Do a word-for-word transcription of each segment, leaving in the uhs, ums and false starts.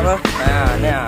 Nah, nah.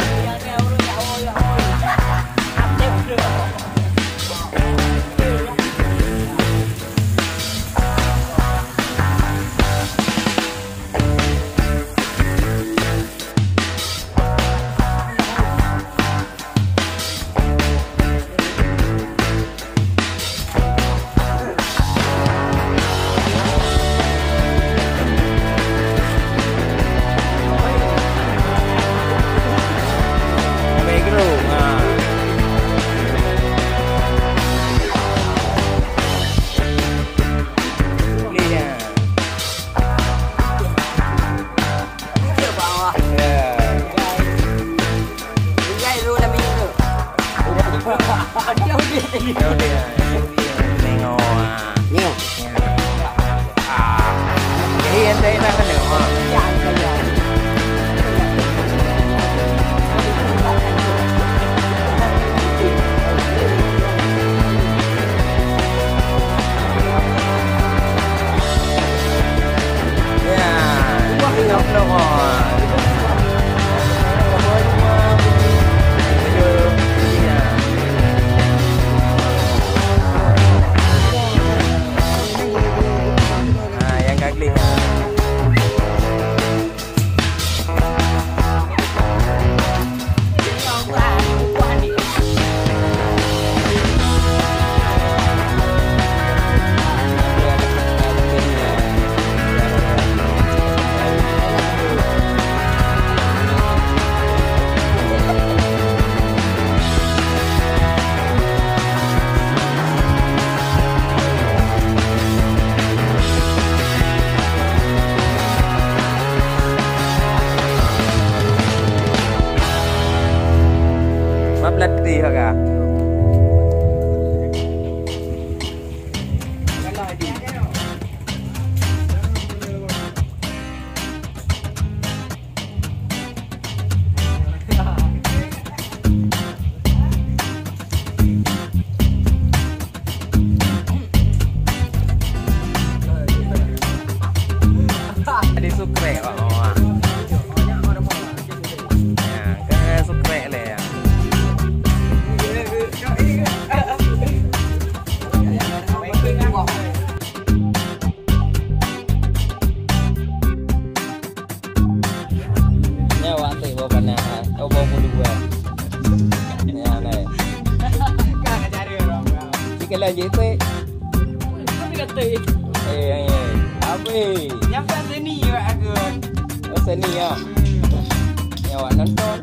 Jadi sukrek, oh, oh. Ya, ke sukrek le ya. Nyoe awak trek boh panas, oh, boh bulu buah. Nyoe, nyoe. Cik, kalau jeuet trek. Eh, eh, eh. Habis. Nyampe seni, Pak Agun. Oh, seni, ya? Nyoe awak nonton.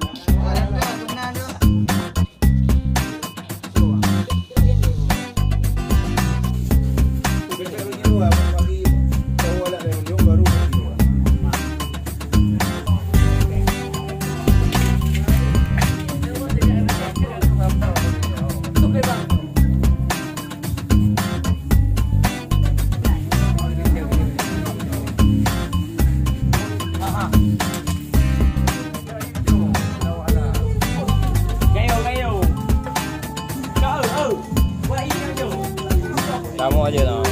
Kamoe aja lah.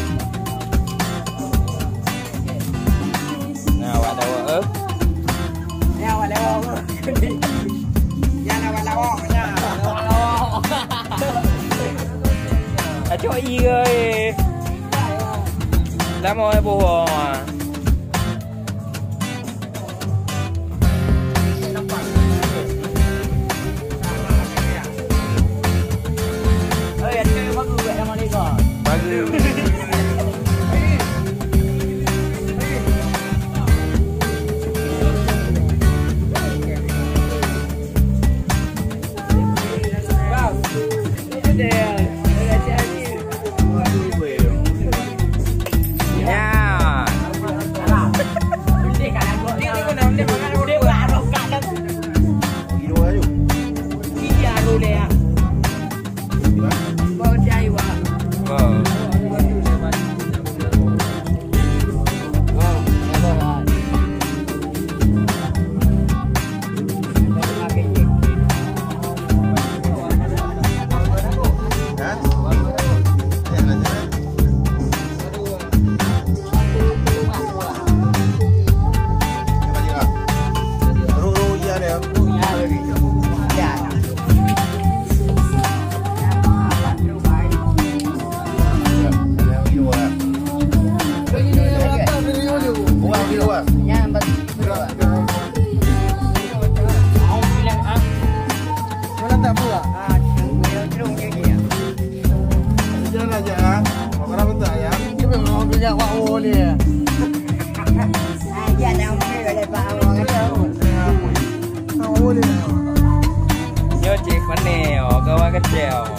Nah, awak dawa, eh. Ya, awak dawa, eh. Ya, awak dawa, ya. Acok iya, eh. Lama, eh, bohong, ah. Ya. Awak boleh. Nyoe cit pane, oh, kawan kecil.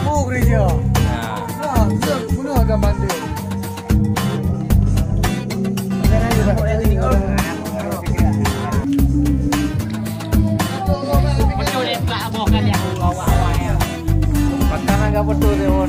Oh, gereja. Nah. Ah, bunoe ada mandé. Makanan agak betul dia.